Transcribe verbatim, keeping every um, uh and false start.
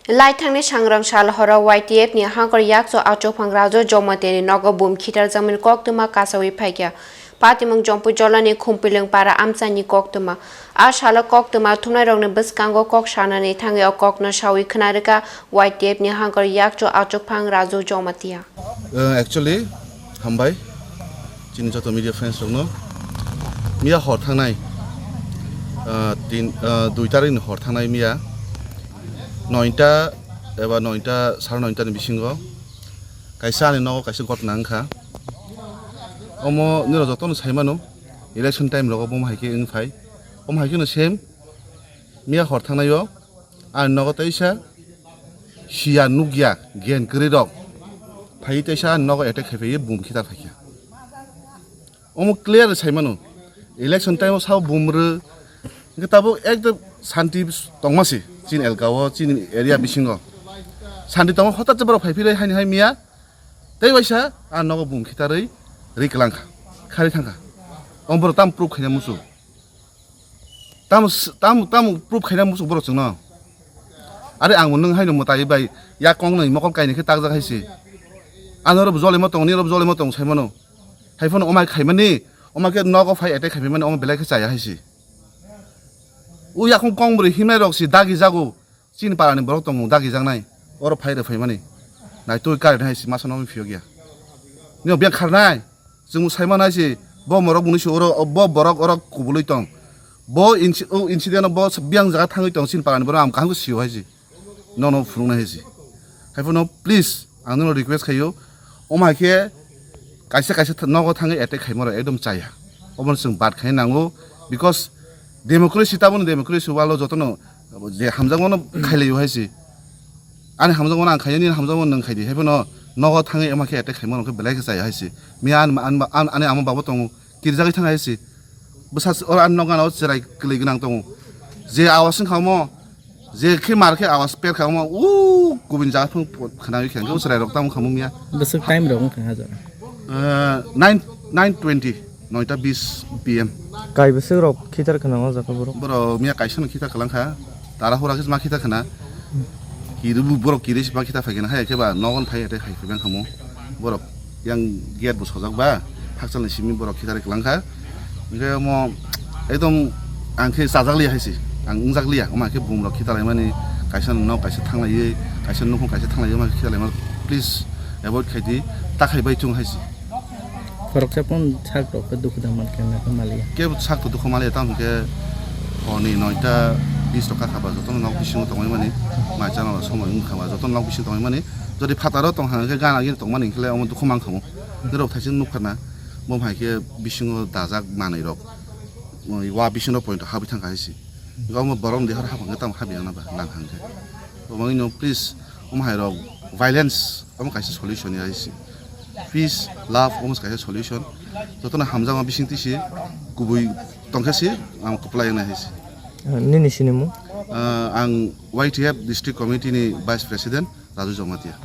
Laithangni sangrong sal horo Y T F ni hangkor yakchu achukphang Raju Jamatia ni nogo bum khitarjakmani koktwma kasawi phaikha. Patimung Jompui Jolani Khumpilwng para amchaini koktwma. A salo koktwma thumnairokni bwskango kok sanani thangwi o kokno sawi khwnarwkha Y T F ni hangkor yakchu achukphang Raju Jamatia. Uh, actually, hambai chini joto media friends rokno. Miya hor thangnai, uh, tin, uh, dui tarikni hor thangnai miya noita eba noita, sare noita ni bisingo kaisa ani nogo kaisa gotna wngkha. Omo nirok jotono saimano, election time rogo bo hai khe wng phai. Omo hai kheno same miya hor thangnai o ani nogo teisa siya nukya gen kwrwi rok phai teisa ani nogo attack khai phai bum khitar phaikha. Omo clear sai mano, election time o sao bum rw hwnkhe tabuk ekdom santi tongma se chini elka o, chini area bisingo santi tongma, hothat se borok phai philai haini hai miya tei waisa a nogo bum khitarwi ri kwlangkha, khari thangkha. Omo borok tam proof khaina muchung. Tamo s-, tamo, tamo proof khaina muchung borok chwngno. Are ang bo nwng haino mwtai bai yak kong nai mokol kainwi khe takjak hai se. Ano oro bo jolima tongo, nini oro bo jolima tongo sai mano. Hai phano omai khaimani, omai khe nogo phai attack khaimani, omo belai khe chaya hai se. O yakung kong bwrwi himnai rok se dagi jago. Chini parani borok tongo dagijaknai, oro phai rw phaimani. Naitugwi current hai se masa nokni phiyok ya. Nini biyang kharnai, chwng sai manai se, bo morok buni se oro, bo borok oro kubului tong. Bo inci-, o incident o bo biyang jaga thangwi tong, chini parani borok ang kaham khe sio hai se. Nono phunuknai hai se. Hai phano please, ang nono request khaio, omo hai khe kaisa kaisa th-, nogo thangwi attack khaima rok ekdom chaya. Obono chwng bad khai nango, because democracy, taboni democracy walo jotono je hamjakmano khailaio hai se. Ani hamjakmano ang khaio, nini hamjakmano nwng khaidi. Hai phano nogo thangwi omo khe attack khaima rok khe belai khe chaya hai se. Miya ani, ani, ani, ani ama babo tongo, kirjagwi thang hai se. Bwsa oro ani nogo ano cherai kwlwi gwnang tongo. Je awas wngkha omo, je khe mar khe awas per kha omo, u kubun jaga phung khwnawi khe hwnkhe bwswrai rok tamo khamung ya. Bwswk time rok wngkha ha jora? Eh, nine, nine twenty, noita bis P M. Kai bwswk rok khitar khwna o jaga borok? Borok miya kaisa no khitar kwlang kha. Tara hura khe ma khitar khwna. Kiri bu borok kiri si ma khitar phai khwna hai khe ba nogon phai ate khai phai bang khamu. Borok yang gate bo sojak ba, hakchal ni simi borok khitar kwlang kha. Hingke omo ekdom ang khe chajak liya hai se, ang wngjak liya, omo hai khe bumrok khitalai mani, kaisa nok kaisa thanglaiwi, kaisa nukhung kaisa thanglaiwi, omo hai khe khitalai mani, please avoid khai di, ta khai bai chung hai se. Khoroksa pon sak rok khe dukhu da man khe na khe maliya. Kebo sak to dukhu maliya, tamo hingke hor ni noita bis rok kakha ba jotono nok bisingo tongwi mani, mai chana rok somoi wngkha ba jotono nok bisingo tongwi mani, jodi phataro tong hang khe gana gini tong mani hingkhe le omo dukhu mang khamu. Norok thaising nukha na, bo hai khe bisingo dajak manwi rok, wa bisingo point habwi thang kha hai se. Hingke omo borok ni deha hapang khe tamo habya na ba nang hang khe. Omo no please, omo hai rok violence, omo kaisa solution ya hai se. Peace, love, omo kaisa solution. Jotono hamjakma bising twi se kubui tong khe se, ang kwplai wngnai hai se. Ah, nini sinimung? Ah, ang Y T F District Committee ni Vice President Raju Jamatia.